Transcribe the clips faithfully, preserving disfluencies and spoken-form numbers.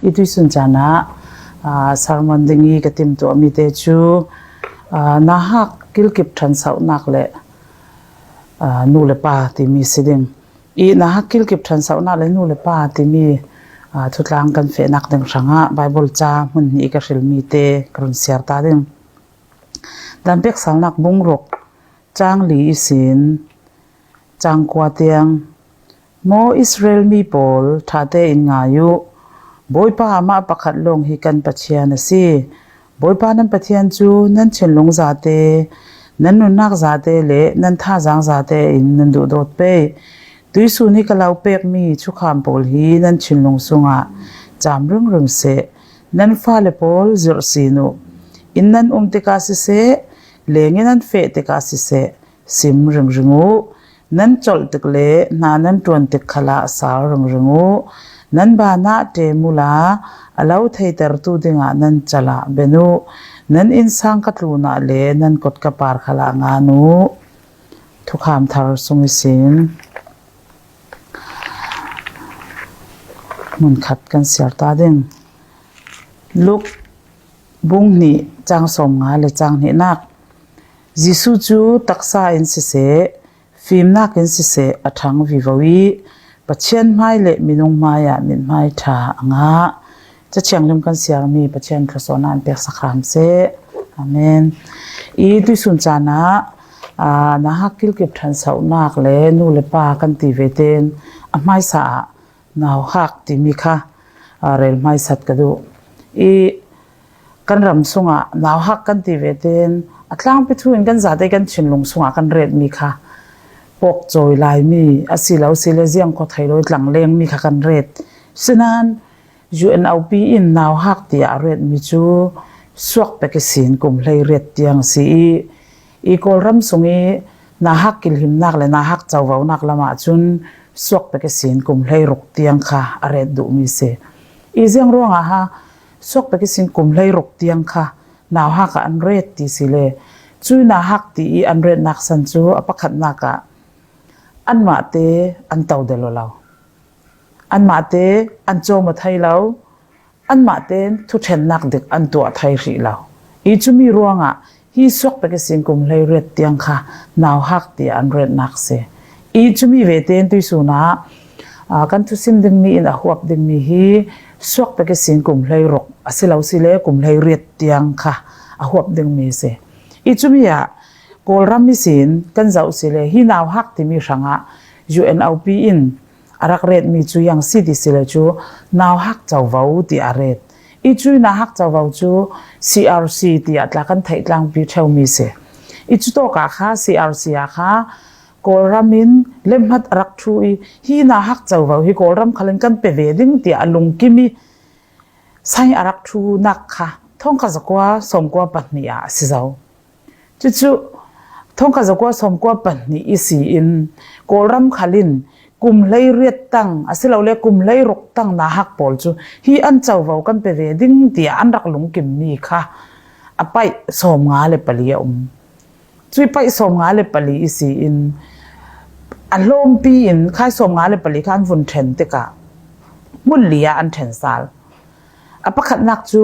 I tuisun caan ah, aa, sermon ding i ka timhtuah mite cu, aa, nauhak kilkip ṭhansohnak le, aa, nu le pa timi si ding. I nauhak kilkip ṭhansohnak le nu le pa timi, aa, thutlang kan fehnak ding hrangah Baibal ca hmun hnih i ka hrilmi te ka run siar ta ding. Dan peksalnak bung ruk, cang li ihsin cang kua tiang. Maw Israel mi pawl, ṭha tein ngai uh. Bawipa amah pakhat lawng hi kan Pathian a si. Bawipa nan Pathian cu nan thinlung zate, nan nunnak zate le nan thazaang zate in nan duhdawt pei. Tuihsun hi ka lo pekmi thukham pawl hi nan thinlung sungah cam ringring seh. Nan fale pawl zirh sin uh. Inn nan um tikah siseh, leng in nan feh tikah siseh, sim ringring uh. Nan colh tik le hna nan ṭuan tik khalah sal ringring uh. Nan banah ṭem uhla, a lo theitertu dingah nan calah ben uh. Nan innsang ka tlunah le nan kot ka par khalah ngan uh. Thukham thar sung ihsin hmunkhat kan siar ta ding. Luk bung hnih, cang sawmnga le cang hnihnak. Jesuh cu taksa in siseh, fimnak in siseh a ṭhang vivo i Pathian hmai le minung hmaiah mithmai ṭha a ngah. Cathianghlim kan siarmi Pathian thluasuahnak in pek sak hram seh. Amen. I tuihsun caan ah, aa, nauhak kilkip ṭhansohnak le nu le pa kan ti ve tein a hmaisa ah nauhak timi kha, aa, rel hmaisat ka duh. I kan ram sungah nauhak kan ti ve tein a tlangpi thu in kan zate kan thinlung sungah kan retmi kha pawkcawi laimi a si lo si le ziang khawh thei lo i tlanglengmi kha kan ret. Sinan U N O P in nauhak tiah a retmi cu suak pek ihsin kum hleiriat tiang a si i, i Kawlram sung i nauhak kilhimnak le nauhak covonak lamah cun suak pek ihsin kum hleiruk tiang kha a ret duhmi si. I ziang ruangah ha suak pek ihsin kum hleiruk tiang kha nauhak ah an ret ti si le, cui nauhak ti i an retnak san cu a pakhatnak ah anmah te an to delo lo. Anmah te an cawm a thei lo, anmah tein thuṭhennak dik an tuah thei hrih lo. I cumi ruangah hi suak pek ihsin kum hleiriat tiang kha nauhak tiah an retnak si. I cumi ve tein tuihsun ah, aa, kan thusim dingmi in a huap dingmi hi suak pek ihsin kum hleiruk a si lo si le kum hleiriat tiang kha a huap dingmi si. I cumi ah Kawlram ihsin kan zoh si le hi nauhak timi hrangah U N O P in a rak retmi cu ziang si ti si le cu nauhak covo tiah a ret. I cui nauhak covo cu C R C tiah tla kan theih tlangpi ṭheumi si. I cu tawkah kha C R C ah kha Kawlram in lehmat a rak ṭhu i hi nauhak covo hi Kawlram khal in kan pe ve ding tiah a lungkim i sai a rak ṭhunak kha thongkhat zakua sawmkua pahnih ah a si zo. Cucu thongkhat zakua sawmkua pahnih ihsin Kawlram khal in kum hleiriat tang, asilole kum hleiruk tang nauhak pawl cu hi an covo kan pe ve ding tiah an rak lungkimmi kha a paih sawmnga le pali a um. Cui paih sawmnga le pali ihsin a hlawmpi in khai sawmnga le pali kha an vun ṭhen tikah hmun li ah an ṭhen sal. A pakhatnak cu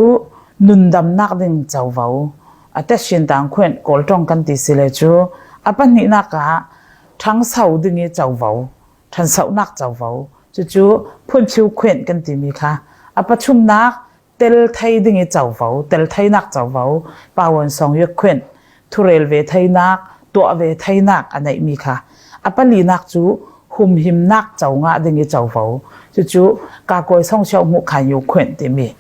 nundamnak ding covo, a tehsintang khuenh Kawl ṭong kan ti si le cu, a pahnihnak ah ṭhangso ding i covo, ṭhansohnak covo, cucu phuanphiu khuenh kan timi kha, a pathumnak tel thei ding i covo, tel theinak covo, pawan sawng yuak khuenh, thurel ve theinak, tuah ve theinak a neihmi kha, a palinak cu humhimnak co ngah ding i covo, cucu kakawi sawng siau hmuh khan yu khuenh timi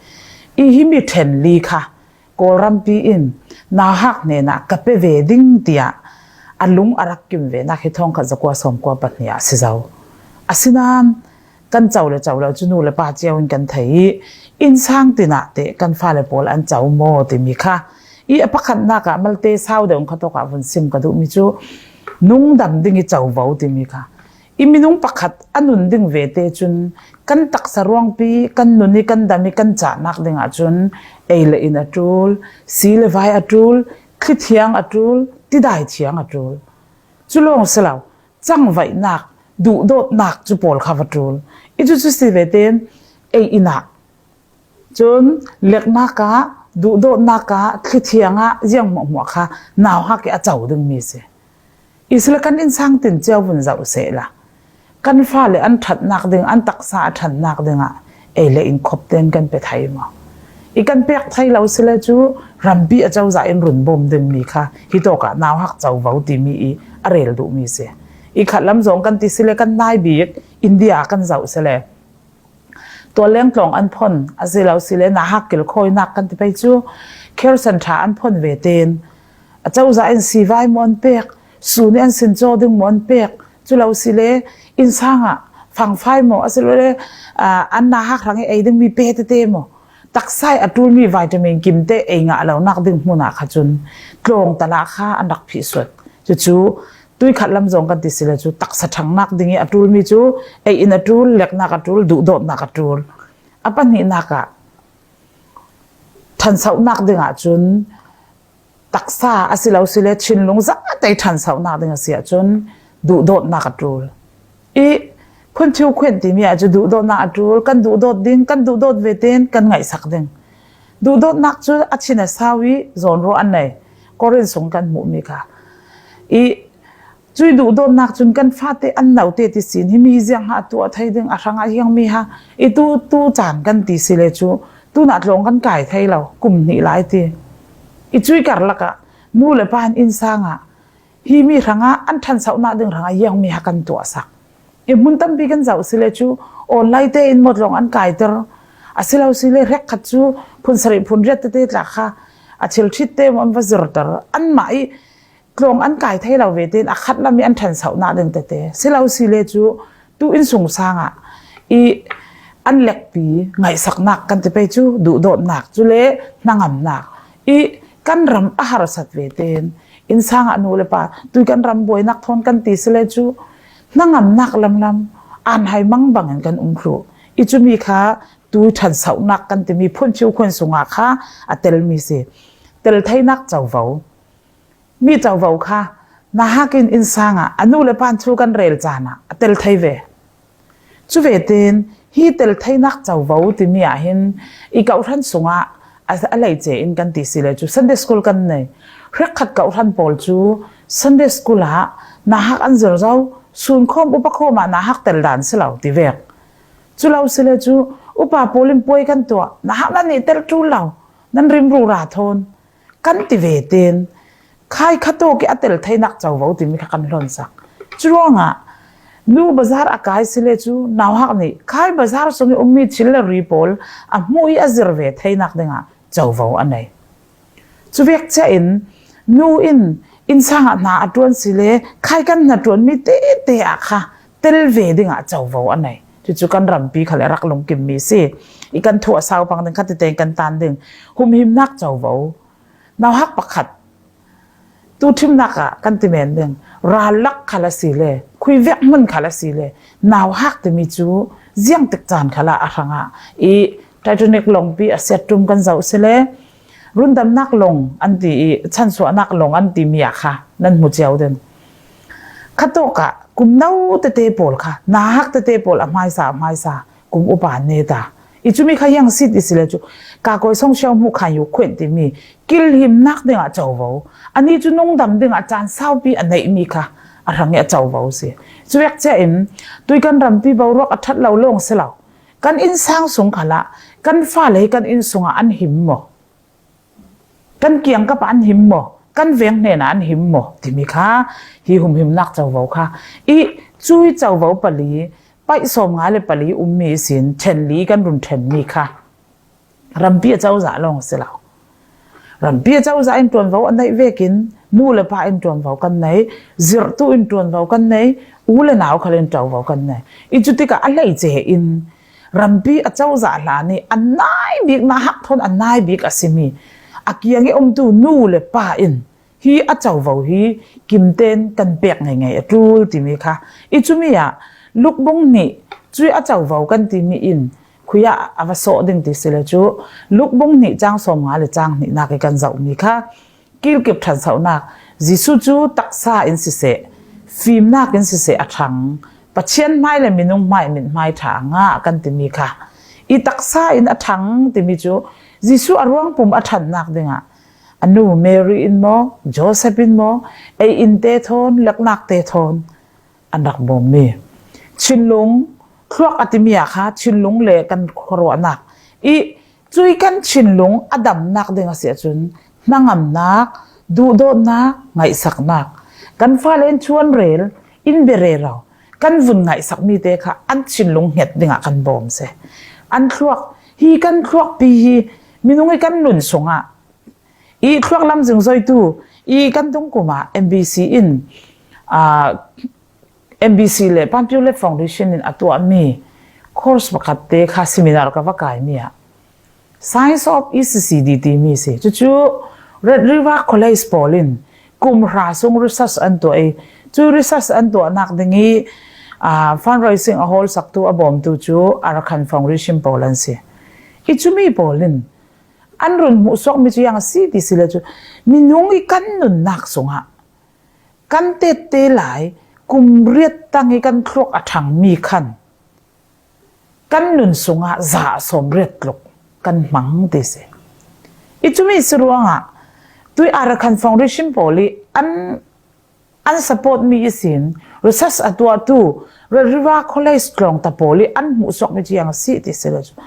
i himi ṭhen li kha Kawlrampi in nauhak hnenah ka pe ve ding tiah a lung a rak kim venak hi thongkhat zakua sawmkua pahnih ah a si zo. Asinain kan co le co lo cu nu le pa cio in kan thei i, innsang tinah teh kan fale pawl an co maw timi kha i a pakhatnak ah malte sau deuh kha tawkah vun sim ka duhmi cu nungdam ding i covo timi kha i minung pakhat a nun ding ve te cun kan taksa ruangpi, kan nun i kan dam i kan cahnak dingah cun ei le in a ṭul, si le vai a ṭul, thli thiang a ṭul, tidai thiang a ṭul. Cu lawng si lo, cangvaihnak, duhdawtnak cu pawl kha va ṭul. I cucu si ve tein ei in ah Cun leknak ah, duhdawtnak ah, thli thiang ah ziang hmuahhmuah kha nauhak i a co dingmi si. Israel kan innsang tin cio vun zoh sehla, kan fale an ṭhatnak ding, an taksa a ṭhatnak dingah ei le in khop tein kan pe thei maw? I kan pek thei lo sile cu rampi a cozah in run bawm dingmi kha hitawk ah nauhak covo timi i a rel duhmi si. I khatlam zong kan ti sile kan nai bik India kan zoh sile, tualleng tlawng an phon, a si lo sile nauhak kilkhawinak kan ti pei cu, Kherson ṭha an phon ve tein a cozah in sivai maw an pek, sun i an sin caw ding maw an pek, cu lo sile innsang ah fangfai maw, a si lo le, aa, an nauhak hrang i ei dingmi pe tete maw, taksa i a ṭulmi vitamin kim te ei ngah lonak ding hmun ah kha cun tlawng tala kha an rak phih suat. Cucu tui khatlam zong kan ti sile cu taksa ṭhangnak ding i a ṭulmi cu ei in a ṭul, leknak a ṭul, duhdawtnak a ṭul. A pahnihnak ah ṭhansohnak dingah cun taksa a si lo sile thinlung zate ṭhansohnak ding a si ahcun duhdawtnak a ṭul. I phunchiu khuin timi ah cu duhdawtnak a ṭul, kan duhdawt ding, kan duhdawt ve tein kan ngaihsak ding. Duhdawtnak cu a thin a sau i zawnruah an nei. Korin sung kan hmuhmi kha i cui duhdawtnak cun kan fate an note ti sin, himi ziang ha a tuah thei ding a hrangah hiangmi ha i tu, tu caan kan ti sile cu tunah tlawng kan kai thei lo, kum hnih lai ti. I cui karlak ah nu le pa in innsang ah himi hrangah an ṭhansohnak ding hrangah hiangmi ha kan tuahsak. I hmun tampi kan zoh sile cu online te in maw tlawng an kaiter, a si lo sile hrekkhat cu phun sarih phun riat tete tla kha a thil ṭhit te maw an va zirter. Anmah i tlawng an kai thei lo ve tein a khatlam i an ṭhansohnak ding tete si lo sile cu tu innsungsang ah i an lekpi ngaihsaknak kan ti pei cu duhdawtnak, cule hnangamnak i kan ram a harsat ve tein innsang ah nu le pa tui kan ram buainak thawn kan ti sile cu hnangamnak lamlam an hai mang bangin kan um thluh. I cumi kha tui ṭhansohnak kan timi phunchiu khuin sungah kha a telmi si. Tel theinak covo. Mi covo kha nauhak in innsang ah a nu le pa in thu kan rel caan ah a tel thei ve. Cu ve tein hi tel theinak covo timi ah hin i kawhhran sungah a, a leice in kan ti sile cu Sunday school kan nei. Hrekkhat kawhhran pawl cu Sunday school ah nauhak an zir zo, sunkhawm upa khawm ah nauhak tel dan si lo ti vek. Cu lo sile cu upa pawl in puai kan tuah, nauhak nan nih tel ṭul lo, nan rim rura thawn kan ti ve tein khai khatawk i a tel theinak covo timi kha kan hlonsak. Curuangah nu bazar a kai sile cu nauhak nih khai bazar sung i ummi thil le ri pawl a hmuh i a zir ve theinak dingah covo a nei. Cu vek cia in nu in innsang ah hna a ṭuan sile khai kan hnaṭuanmi tete ah kha tel ve dingah covo a nei. Cucu kan rampi khal a rak lungkimmi si. I kan thu a sau pang ding kha tete in kan tan ding. Humhimnak covo. Nauhak pakhat tu ṭhimnak ah kan ti men ding, ral lak khal a si le, khuivek hmun khal a si le, nauhak timi cu ziangtik caan khal ah a hrangah i Titanic lawngpi a siat ṭum kan zoh si le, rundamnak lawng an ti i chansuahnak lawng an timi ah kha nan hmu cio ding. Khatawk ah kum no tete pawl kha, nauhak tete pawl a hmaisa, a hmaisa, kum upa neta. I cumi kha hiang si ti sile cu, ka koi song siau hmuh khan yu khuin timi kilhimnak dingah covo. Ani cu nungdam dingah caan saupi a neihmi kha a hrang i a covo si. Cuvek cia in tui kan rampi boruak a ṭhat lo lawng si lo. Kan innsang sung khalah kan fale hi kan inn sungah an him maw? Kan kiangkap ah an him maw? Kan veng hnenah an him maw? Timi kha hi humhimnak covo kha i cui covo pali, paih sawm nga le pali ummi ihsin ṭhen li kan run ṭhenmi kha rampi a cozah lawng a si lo. Rampi a cozah in ṭuanvo a neih vekin nu le pa in ṭuanvo kan nei, zirhtu in ṭuanvo kan nei, u le nau khal in covo kan nei. I cutikah a hleice in rampi a cozah hlan i a nai bik, nauhak thawn a nai bik a simi a kiang i umtu nu le pa in hi a covo hi kimten kan pek ngei ngei a ṭul timi kha i cumi ah Luk bung hnih cui a covo kan timi in khui ah a va sawh ding ti sile cu Luk bung hnih cang sawm nga le cang hnihnak i kan zohmi kha kilkip ṭhansohnak, Jesuh cu taksa in siseh, fimnak in siseh a ṭhang, Pathian hmai le minung hmai mithmai ṭha a ngah kan timi kha I taksa in a ṭhang timi cu Jesuh a ruangpum a ṭhannak dingah a nu Mary in maw, Joseph in maw, ei innte thawn, leknakte thawn an rak bawmmi. Thinlung thluak a timi ah kha thinlung le kan khuaruahnak i cui kan thinlung a damnak ding a si ahcun hnangamnak, duhdawtnak, ngaihsaknak, kan fale in thu an rel, in bia rero, kan vun ngaihsakmi te kha an thinlung hnget dingah kan bawm si. An thluak, hi kan thluakpi hi minung i kan nun sungah i thluak lamzin zoitu i kan dungkum ah M B C in, aa, M B C le Panpyo le Foundation in a tuahmi course pakhat te kha seminar ka va kaimi ah Science of E C C D timi si. Cucu Red River College pawl in kum hra sung research an tuah i, cu research an tuahnak ding i, aa, fundraising a hawlsaktu a bawmtu cu Arakan Foundation pawl an si. I cumi pawl in an run hmuhsuakmi cu ziang a si ti si le cu, minung i kan nunnak sungah kan tette lai kum riat tang i kan thluak a ṭhangmi khan kan nun sungah za a sawm riat tluk kan hmang ti si. I cumi si ruangah tui Arakan Foundation pawl i an, an support mi ihsin research a tuahtu Red River College tlawngta pawl i an hmuhsuakmi cu ziang a si ti si le cu,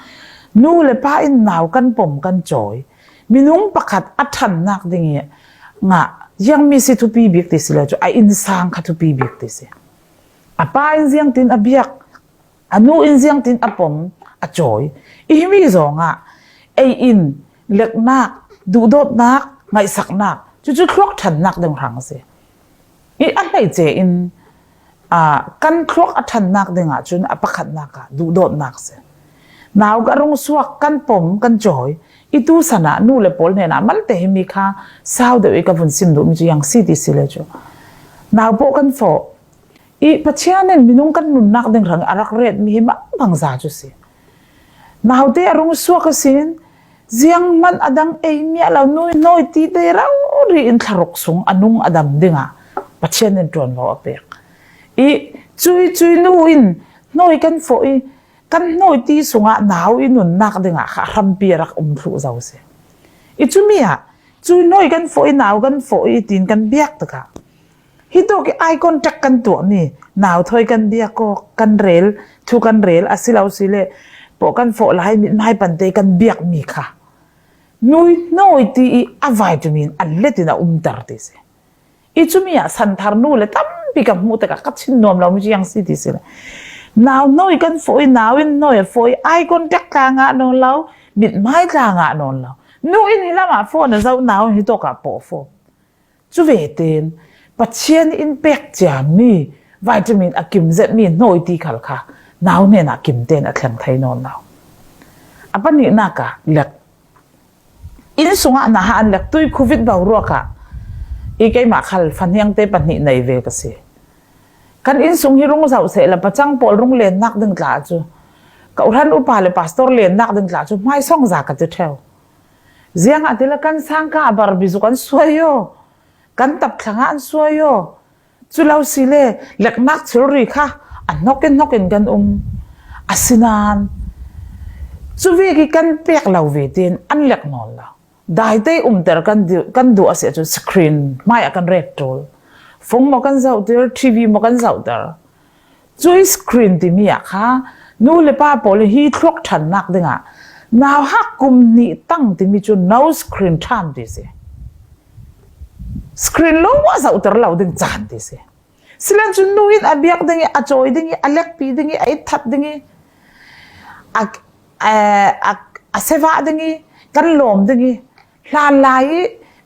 nu le pa in nau kan pom kan cawi, minung pakhat a ṭhannak ding i ngah ziangmi si thupi bik ti si le cu, a innsang kha thupi bik ti si. A pa in ziangtin a biak, a nu in ziangtin a pom, a cawi. I himi zongah ei in leknak, duhdawtnak, ngaihsaknak, cucu thluak ṭhannak ding hrang a si. I a hleice in, aa, kan thluak a ṭhannak ding ahcun a pakhatnak ah duhdawtnak a si. Nau ka rung suak, kan pom, kan cawi. I tu san ah nu le pawl hnenah malte himi kha sau deuh i ka vun sim duhmi cu ziang si ti si le cu, nau paoh kan fawh. I Pathian in minung kan nunnak ding hrang a rak retmi hi mangbangza cu si. Naute a rung suak a sin, zianghman a dang ei miah lo, nu nawi ti te rori in thlaruk sung a nung a dam dingah Pathian in ṭuanvo a pek. I cui cui nu in nawi kan fawh i, kan nawi ti sungah nau i nunnak dingah kha hrampi a rak um thluh zo si. I cumi ah cui nawi kan fawh i, nau kan fawh i, tiin kan biak tikah, hi tawk i eye contact kan tuahmi, nau thawi kan biak awk, kan rel, thu kan rel, a si lo si le, pawh kan fawh lai, mithmai pante kan biakmi kha nui nawi ti i a vitamin a let in a umter ti si. I cumi ah santhar nu le tampi ka hmuh tikah ka thin nuam lomi cu ziang si ti si le, nau nawi kan fawh i, nau in nawi a fawh i, eye contact tla ngah nawn lo, mithmai tla ngah nawn lo. Nu in hi lamah phone a zoh, nau in hi tawkah pawh phone. Cu ve tein Pathian in pek ciami vitamin a kim zetmi nawi ti khal kha nau hnenah kim tein a thleng thei nawn lo. A pahnihnak ah lek. Inn sungah naha an lek, tui covid boruak ah i keimah khal fahniangte pahnih nei ve ka si. Kan inn sung hi rung zoh sehla pacang pawl rung lennak ding tla cu, ka uhran upa le pastor lennak ding tla cu hmaisawng za ka ti ṭheu. Ziangahtile kan sangka a bar bizuk an suai aw, kan tapthlang ah an suai aw. Cu lo si le, leknak thilri kha a hnawk in hnawk in kan um. Asinain cu vek i kan pek lo ve tein an lek nawn lo. Daite umter kan duh, kan duh a si ahcun screen hmai ah kan ret ṭul. Phone maw kan zohter, T V maw kan zohter. Cui screen timi ah kha nu le pa pawl in hi thluak ṭhannak dingah nauhak kum hnih tang timi cu no screen time ti si. Screen lo a zohter lo ding caan ti si. Silen cu nu in a biak ding i, a cawi ding i, a lekpi ding i, a itthat ding i, a, a, a, a sevah ding i, kan lawm ding i, hlanlai i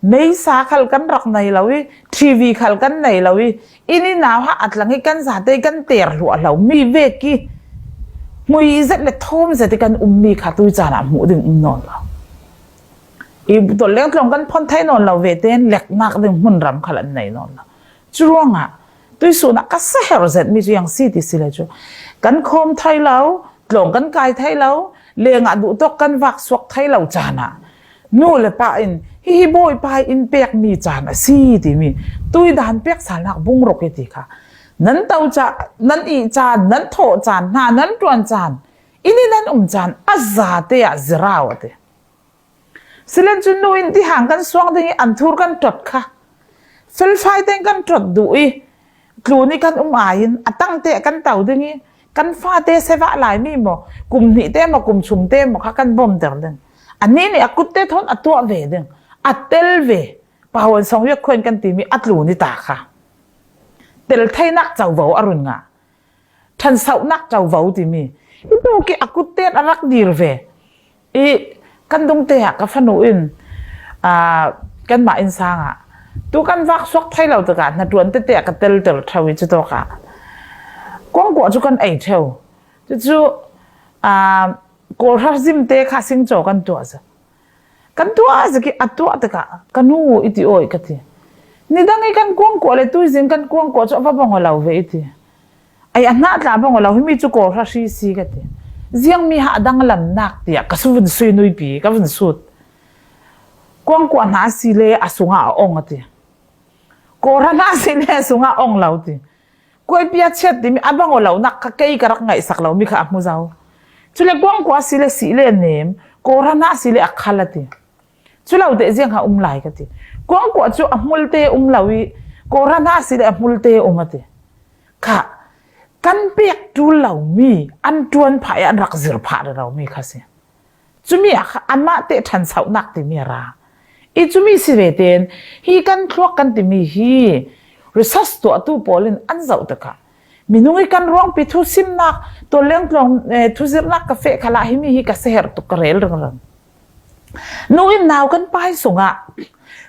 meisa khal kan rak nei lo i, T V khal kan nei lo i, inn i nauhak a tlang i kan zate kan ter hluah lo mi vek i, hmui zet le thawm zet i kan ummi kha tui caan ah hmuh ding um nawn lo. I tawleng tlawng kan phon thei nawn lo ve tein leknak ding hmunram khal an nei nawn lo. Curuangah tuisun ah ka saher zetmi cu ziang si ti si le cu, kan khawm thei lo, tlawng kan kai thei lo, lengah duhtawk kan vak suak thei lo caan ah nu le pa in hihi Bawipa in pekmi caan a si timi tui dan pek salnak bungruk i ti kha nan to ca, nan ih caan, nan thawh caan, hna nan ṭuan caan, Inn in an um caan a zate ah zirau a ti. Silen cu nu in tihang kan suang ding i an thur kan ṭot kha. Felfai teng kan ṭot duh i tlun i kan um ai in a tangte kan tau ding i kan fate sevah lai mi maw, kum hnih te maw, kum chum te maw kha kan bawmter ding. Anih nih a kut te thawn a tuah ve ding. A tel ve. Pahuan song yek khuan kan timi a tlun i ta kha. Tel theinak covo a run ngah. Ṭhansauhnak covo timi. Hi tu ki a kut ten a rak dir ve. I kan dungte ah ka fanu in, aa, kanmah innsang ah tu kan vak suak thei lo tikah hnaṭuan tete ah ka telter ṭheu i cutawkah kuangkuah cu kan ei ṭheu. Cucu, aa, Kawlhra zimte kha singcaw kan tuah zet. Kan tuah zek i a tuah tikah ka nu i ti aw i ka ti. Nidang i kan kuangkuah le tuizing kan kuangkuah cu a va bang aw lo ve i ti. Ai a hnah tla bang aw lo, himi cu Kawlhra hri si ka ti. Ziangmi hah dang lamnak tiah ka su vun sui nuipi ka vun sut. Kuangkuah hna si le a sungah a ong a ti. Kawlhra hna si le a sungah a ong lo ti. Kuaipi a chiat timi a bang aw lonak kha kei ka rak ngaihsak lo mi kha a hmu zo. Cule kuangkuah si le si le nem, Kawlhra hna si le a khal a ti. Cu lo teh ziang kha um lai ka ti. Kuangkuah cu a hmulte um lo i Kawlhra hna si le a hmulte um a ti. Kha kan pek ṭul lomi an ṭuan phah i an rak zir phah rero mi kha si. Cumi ah kha amah te ṭhansauhnak timi a ra. I cumi si ve tein hi kan thluak kan timi hi research tuahtu pawl in an zoh tikah minung i kan ruangpi thusimnak, tualleng tluang, eh, thuzirhnak ka feh khalah himi hi ka seher tuk ka rel ringring. Nu in nau kan pai sungah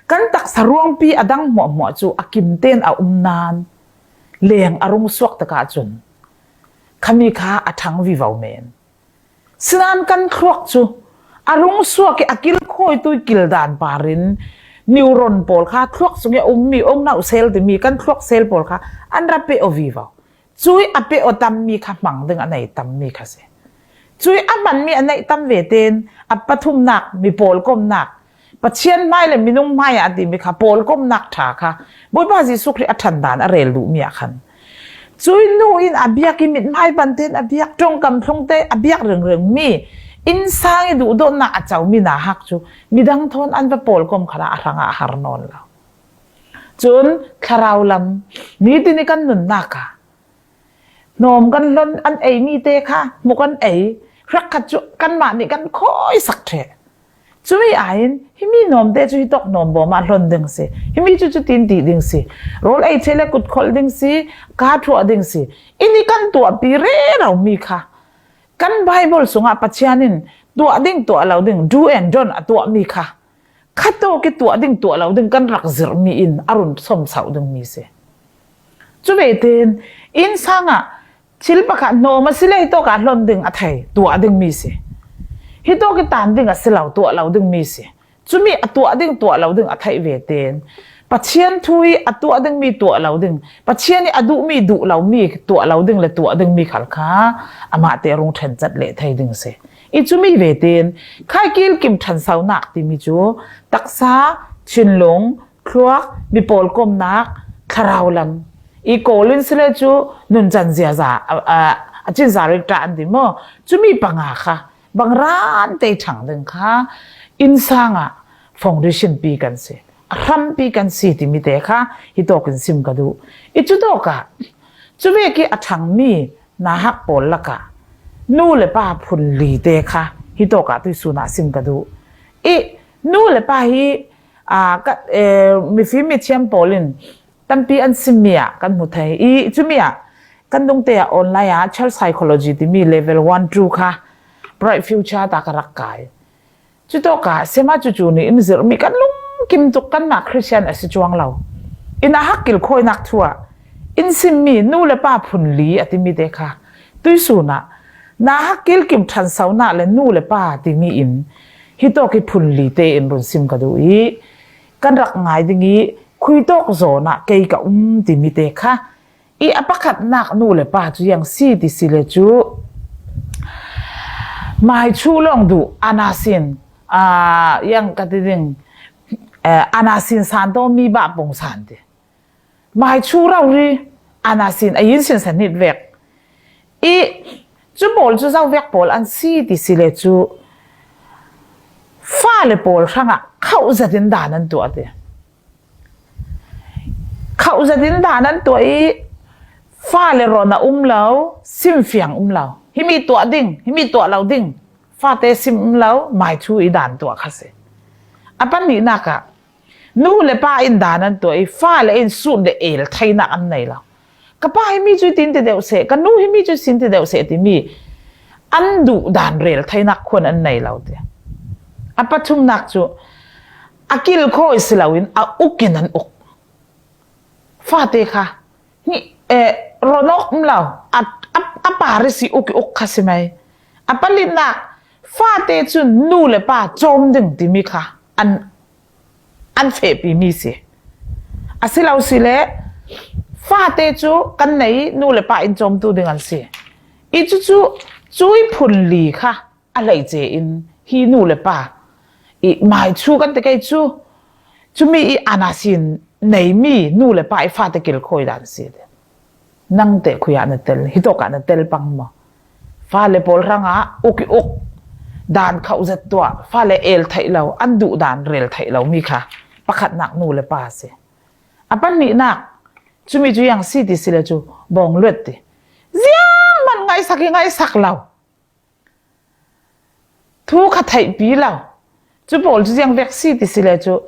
kan taksa ruangpi a dang hmuahhmuah cu a kim tein a um nain leng a rung suak tikah cun khami kha a ṭhang vivo men. Sinan kan thluak cu a rung suak i a kilkhawitu i kildan par in neuron pawl kha thluak sung i a ummi, ong nauh sel timi kan thluak sel pawl kha an ra peh aw vivo. Cui a peh aw tammi kha hmang ding a nei tammi kha si. Cui a hmanmi a neih tam ve tein a pathumnak, mi pawlkomnak, Pathian hmai le minung hmai ah a timi kha pawlkomnak ṭha kha Bawipa Jesuh Khrih a ṭhan dan a rel duhmi ah khan cui nu in a biak i mithmai pan tein a biak, ṭongkam thlungte a biak ringring mi innsang i duhdawtnak a comi nauhak cu midang thawn an va pawlkom khalah a hrangah a har nawn lo. Cun thlarau lam nitin i kan nunnak ah hnawm kan hlon an eimi te kha hmu kan ei, hrekkhat cu kanmah nih kan khawisak ṭheh. Cumi aiin himi hnawmte cu hitawk hnawm bawm ah hlon ding si, himi cu cutin ti ding si, rawl ei ṭheh le kutkholh ding si, kaa ṭhuah ding si, in i kan tuahpi rero mi kha kan Baibal sungah Pathian in tuah ding tuah lo ding, do and don't a tuahmi kha khatawk i tuah ding tuah lo ding kan rak zirhmi in a run sawmsauh dingmi si. Cu ve tein innsang ah thil pakhat hnawm a si le hitawk ah hlon ding a thei tuah dingmi si. Hitawk i tan ding a si lo tuah lo dingmi si. Cumi a tuah ding tuah lo ding a theih ve tein Pathian thu i a tuah dingmi tuah lo ding, Pathian i a duhmi duh lomi tuah lo ding le tuah dingmi khal kha amahte a rung ṭhencat leh thei ding si. I cumi ve tein khai kilkim ṭhansonak timi cu taksa, thinlung, thluak, mipawlkomnak, thlarau lam i kawl in si le cu nuncan ziaza a, a, a cinzar rik ṭah an ti maw? Cumi panga kha bang ran tei ṭhang ding kha innsang ah foundation pi kan si, a hrampi kan si timi te kha hitawk in sim ka duh. I cutawk ah cuvek i a ṭhangmi nauhak pawl lakah nu le pa phunli te kha hitawk ah tuihsun ah sim ka duh. I nu le pa hi, aa, ka, eh, mifim mithiam pawl in tampi an simmi ah kan hmu thei. I cumi ah kan dungte ah online ah child psychology timi level one, two kha bright future ta ka rak kai. Cutawkah sema cucu nih in zirhmi kan lungkim tuk, kanmah Khristian a si cuang lo. In a hak kilkhawinak thu ah in simmi nu le pa phunli a timi te kha tuihsun ah nauhak kilkim ṭhansonak le nu le pa timi in hitawk i phunli te in run sim ka duh i kan rak ngai ding i khuitawk zawn ah kei ka um timi te kha i a pakhatnak nu le pa cu yang si ti si le cu mai chu lawng duh ana sin, aa, yang ka ti ding, eh, ana sin san taw mi bah pung san ti. Mai chu rori ana sin a yin sin san nit vek. I Cu pawl cu zovek pawl an si ti si le cu, fale pawl hrangah khauh zetin dan an tuah ti. Khauh zetin dan an tuah i, fale rawn a um lo, simfiang um lo. Himi tuah ding, himi tuah lo ding. Fate sim um lo, mai thu i dan tuah kha si. A pahnihnak ah, nu le pa in dan an tuah i, fale in sut le el theinak an nei lo. Ka pa hi mi cu i tin ti deuh seh, ka nu hi mi cu i sin ti deuh seh timi an duh dan rel theinak khuan an nei lo ti. A pathumnak cu a kilkhawi si loin a uk in an uk. Fate kha hi, eh, rawn awk um lo, a, a, a par i si uk i uk kha si mai. A palinak, fate cun nu le pa cawm ding timi kha an an fehpi mi si. A si lo si le, fate cu kan nei, nu le pa in cawmtu ding an si. I cucu, cui phun li kha a hleice in hi nu le pa i mai chu kan ti kei cu, cumi i ana sin neimi nu le pa i fate kilkhawi dan si. Nang teh khui ah na tel, hitawk ah na tel pang maw? Fale pawl hrangah uk i uk, dan khauh zet tuah, fale el theih lo, an duh dan rel theih lo mi kha pakhatnak nu le pa si. A pahnihnak, cumi cu yang si ti si le cu bawng luat ti. Ziangman ngaihsak i ngaihsak lo. Thu kha theihpi lo. Cu pawl cu ziang vek si ti si le cu,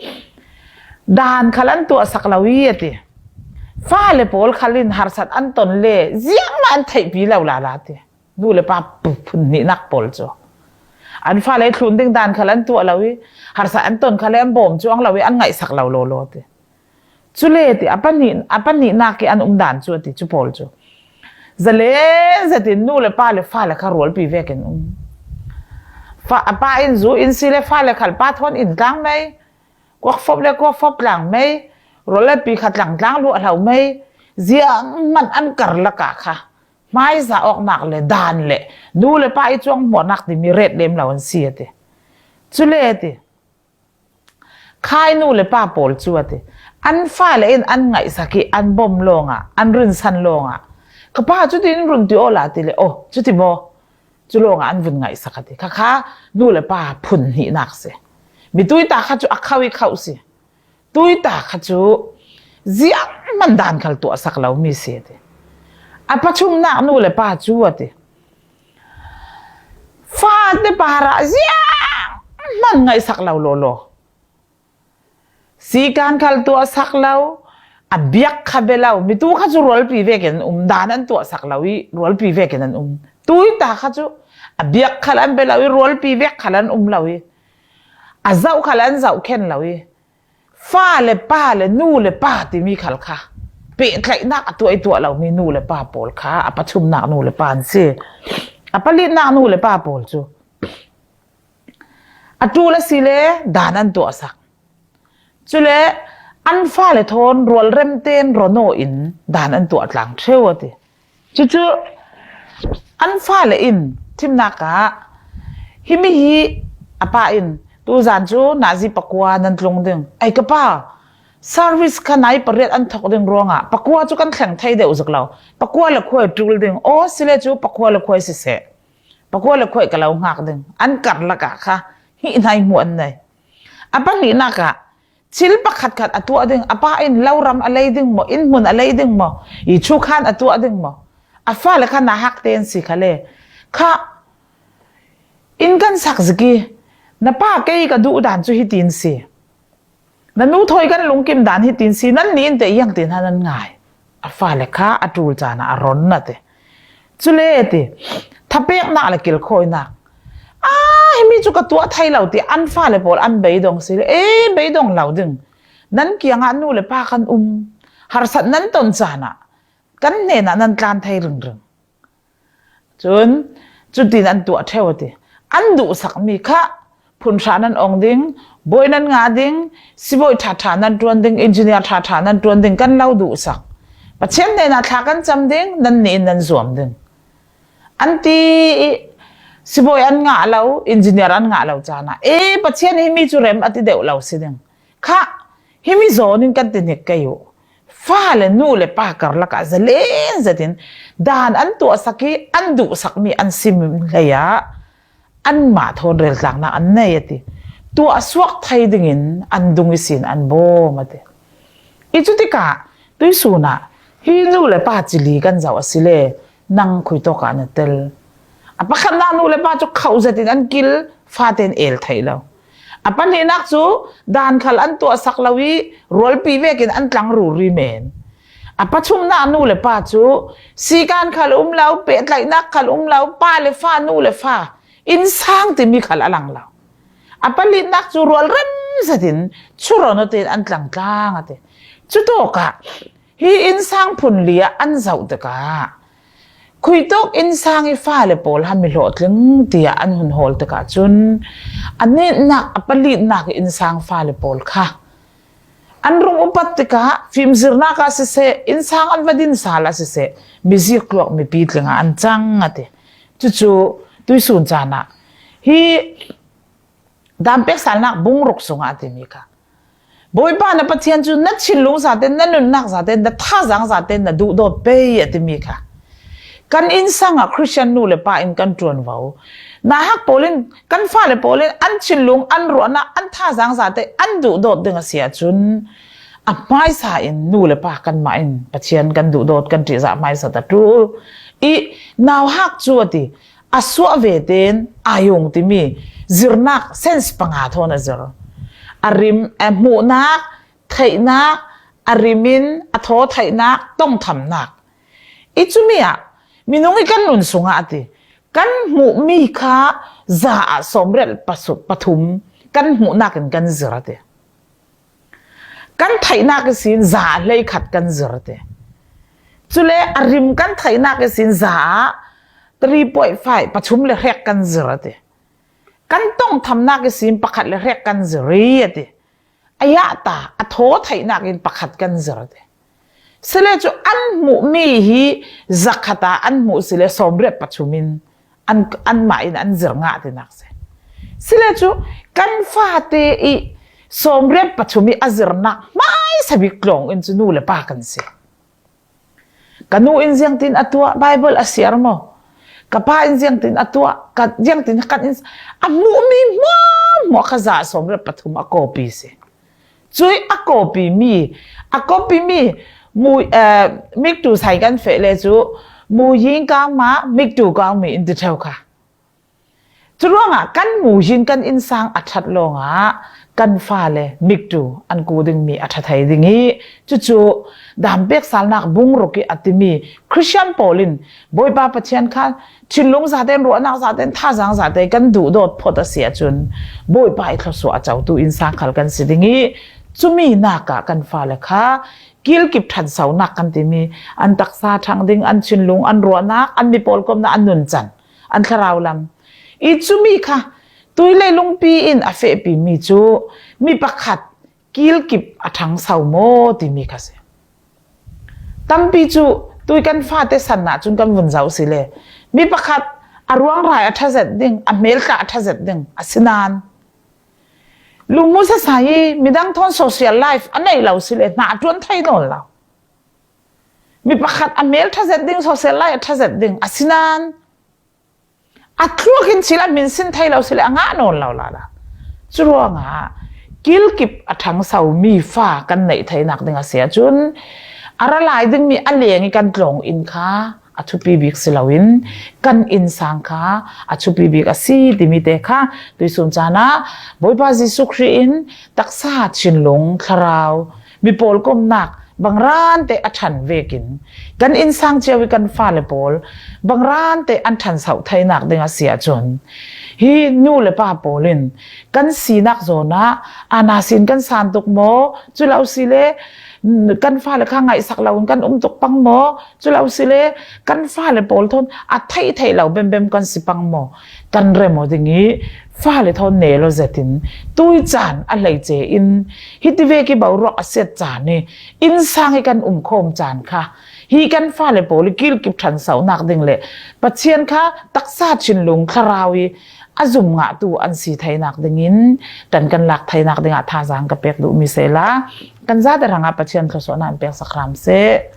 dan khal an tuahsak lo i a ti. Fale pawl khal in harsat an ton le ziangmah an theihpi lo lala ti. Nu le pa pu-, phun hnihnak pawl cu an fale thlun ding dan khal an tuah lo i, harsat an ton khal le an bawm cuang lo i, an ngaihsak lo lawlaw ti. Cule ti, a pahnih, a pahnihnak i an um dan cu a ti, cu pawl cu. Zalen zetin nu le pa le fale kha rualpi vekin um. Fa, a pa in zu in si le fale khal pa thawn in tlang mei, kuak fop le kuak fop tlang mei, rual le pi kha tlang tlang luah hlo mei, ziangman an karlak ah kha hmaiza awknak le dan le nu le pa i cuang hmuahnak timi ret lem lo an si a ti. Cule ti, khai nu le pa pawl cu a ti. An fale in an ngaihsak i an bawm lawngah, an rinsan lawngah, ka pa cutin run ti awla ti le, aw, cuti maw? Cu lawngah an vun ngaihsak a ti. Kha kha nu le pa phun hnihnak si. Mi tuita kha cu a khauh i khauh si. Tuita kha cu ziangman dan khal tuahsak lo mi si a ti. A pathumnak nu le pa cu a ti. Fate parah ziangman ngaihsak lo lawlaw. Sikan khal tuahsak lo, a biak kha bia lo, mi tu kha cu rualpi vekin an um, dan an tuahsak lo i rualpi vekin an um. Tuita kha cu a biak khal an bia lo i rualpi vek khal an um lo i, a zoh khal an zoh khen lo i, fa le pa le nu le pa timi khal kha pehtlaihnak a tuah i tuah lomi nu le pa pawl kha a pathumnak nu le pa an si. A palinak nu le pa pawl cu a ṭul a si le dan an tuahsak. Cule an fale thawn rualrem tein rawn aw in dan an tuah tlang ṭheu a ti. Cucu an fale in thimnak ah, himi hi a pa in, tuzan cu nazi pakua nan tlung ding. Ai ka pa, service kha nai pariat an thok ding ruangah pakua cu kan thleng thei deuh zik lo. Pakua le khuai ṭul ding. Aw, sile cu pakua le khuai siseh. Pakua le khuai ka lo hngak ding. An karlak ah kha hih hnai hmuh an nei. A pahnihnak ah, thil pakhatkhat a tuah ding, a pa in lo ram a lei ding maw, innhmun a lei ding maw, i chukhan a tuah ding maw, a fale kha nauhak te an si kha le, kha in kan sak zik i, na pa kei ka duh dan cu hitin si, na nu thawi kan lungkim dan hitin si, nan nih in teh iang tin han an ngai. A fale kha a ṭul caan ah a ron a ti. Cule ti, thapeknak le kilkhawinak. Ah, himi cu ka tuah thei lo ti, an fale pawl an beidong si le, eh, beidong lo ding. Nan kiangah nu le pa kan um, harsat nan ton caan ah kan hnenah nan tlan thei ringring. Cun cutin an tuah ṭheu a ti. An duhsakmi kha phunhra nan ong ding, bawi nan ngah ding, sibawi ṭhaṭha nan ṭuan ding, engineer ṭhaṭha nan ṭuan ding kan lo duhsak. Pathian hnenah thla kan cam ding, nan nih in nan zuam ding. An ti i, sibawi an ngah lo, engineer an ngah lo caan ah, e, Pathian himi cu rem a ti deuh lo si ding. Kha, himi zawn in kan ti hnik kei uh. fa le nu le pa karlakah zalen zetin dan an tuahsak i an duhsakmi an sim hlei ah anmah thawn reltlakna an nei a ti. Tuahsuak thei dingin an dung ihsin an bawm a ti. I cutikah tuisun ah hi nu le pa cili kan zoh a si le nang khuitawkah na tel? A pakhatnak nu le pa cu khauh zetin an kil, faten el theih lo. A pahnihnak cu dan khal an tuahsak lo i rualpi vekin an tlang ruri men. A pathumnak nu le pa cu sikan khal um lo, pehtlaihnak khal um lo, pa le fa, nu le fa, innsang timi khal a lang lo. A palinak cu rualrem zetin churawn tein an tlangtlang a ti. Cutawkah hi innsang phunli ah an zoh tikah khuitawk innsang i fale pawl ha mi hlawhtling tiah an hun hawl tikah cun a nihnak a palinak i innsang fale pawl kha an rung upat tikah fimzirnak ah siseh, innsang an va din sal ah siseh, mizirtluak mipi tlingah an cang a ti. Cucu tuisun caan ah hi Daan peksalnak bung ruk sungah a timi kha, Bawipa na Pathian cu na thinlung zate, na nunnak zate, na thazaang zate na duhdawt pei a timi kha, kan innsang ah Khristian nu le pa in kan ṭuanvo. Nauhak pawl in, kan fale pawl in an thinlung, an ruahnak, an thazaang zate an duhdawt ding a si ahcun a hmaisa in nu le pa kanmah in Pathian kan duhdawt, kan ṭihzah hmaisa ta ṭul i nauhak cu a ti. A suah ve tein aa yung timi zirnak sense panga thawn a zir. A rim, a hmuhnak, theihnak, a rim in a thaw theihnak, tongthamnak. I cumi ah minung i kan nun sungah a ti, kan hmuhmi kha za ah sawmriat pasu-, pathum kan hmuhnak in kan zir a ti. Kan theihnak ihsin za ah hleikhat kan zir a ti. Cule a rim kan theihnak ihsin za ah three point five, pathum le hrek kan zir a ti. Kan tongthamnak ihsin pakhat le hrek kan zir i a ti. A yahta a thaw theihnak in pakhat kan zir a ti. Sile cu an hmuhmi hi zakhat ah an hmuh sile sawmriat pathum in an, anmah in an zir ngah tinak si. Sile cu kan fate i sawmriat pathum i a zirnak hmaisa bik tlawng in cu nu le pa kan si. Ka nu in ziangtin a tuah, Bible a siar maw? Ka pa in ziangtin a tuah, ka ziangtin kan in a hmuhmi hmuahhmuah kha za sawmriat pathum a kawpi si. Cui a kawpi mi, a kawpi mi mu, eh, miktu sai kan feh le cu mu ying kang ma, miktu kang mi in ti ṭheu kha. Curuangah kan mu hin kan innsang a ṭhat lawngah kan fale miktu an ku dingmi a ṭha thei ding i cucu Daan peksalnak bung ruk i a timi Khristian pawl in Bawipa Pathian kha thinlung zaten, ruahnak zaten, thazaang zaten kan duhdawt phawt a si ahcun Bawipa i thluasuah a cotu innsang khal kan si ding i cumi nakah kan fale kha kilkip ṭhansonak kan timi an taksa ṭhang ding, an thinlung, an ruahnak, an mipawlkomnak, an nuncan, an thlarau lam i cumi kha tui leilungpi in a fehpimi cu mi pakhat kilkip a ṭhangso maw timi kha si. Tampi cu tui kan fate san ahcun kan vun zoh si le mi pakhat a ruangrai a ṭha zet ding, a hmeltla a ṭha zet ding a si nain lu hmu sasai i midang thawn social life a neih lo si le hna a ṭuan thei nawn lo. Mi pakhat a hmel ṭha zet ding, social life a ṭha zet ding a si nain a thluak in thil a hminsin thei lo si le a ngah nawn lo lala. Curuangah kilkip a ṭhangso mi fa kan neih theinak ding a si ahcun a ra lai dingmi a leng i kan tlawng in kha a thupi bik si loin kan innsang kha a thupi bik a si timi te kha tuisun caan ah Bawipa Jesuh Khrih in taksa, thinlung, thlarau, mipawlkomnak bangrante a ṭhan vekin kan innsang cio i kan fale pawl bangrante an ṭhanso theinak ding a si ahcun hi nu le pa pawl in kan sinak zawn ah ana sin kan san tuk maw? Cu lo si le kan fale kha ngaihsak loin kan um tuk pang maw? Cu lo si le kan fale pawl thawn a theih theih lo bembem kan si pang maw? Kan rem aw ding i fale thawn nel aw zetin tui caan a hleice in hiti vek i boruak a siat caan i innsang i kan umkhawm caan kha hi kan fale pawl i kilkip ṭhansonak ding le Pathian kha taksa, thinlung, thlarau i a zum ngahtu an si theinak dingin kan kan lak theinak dingah thazaang ka pek duh mi sehla, kan zate hrangah Pathian thluasuahna an peksak hram seh.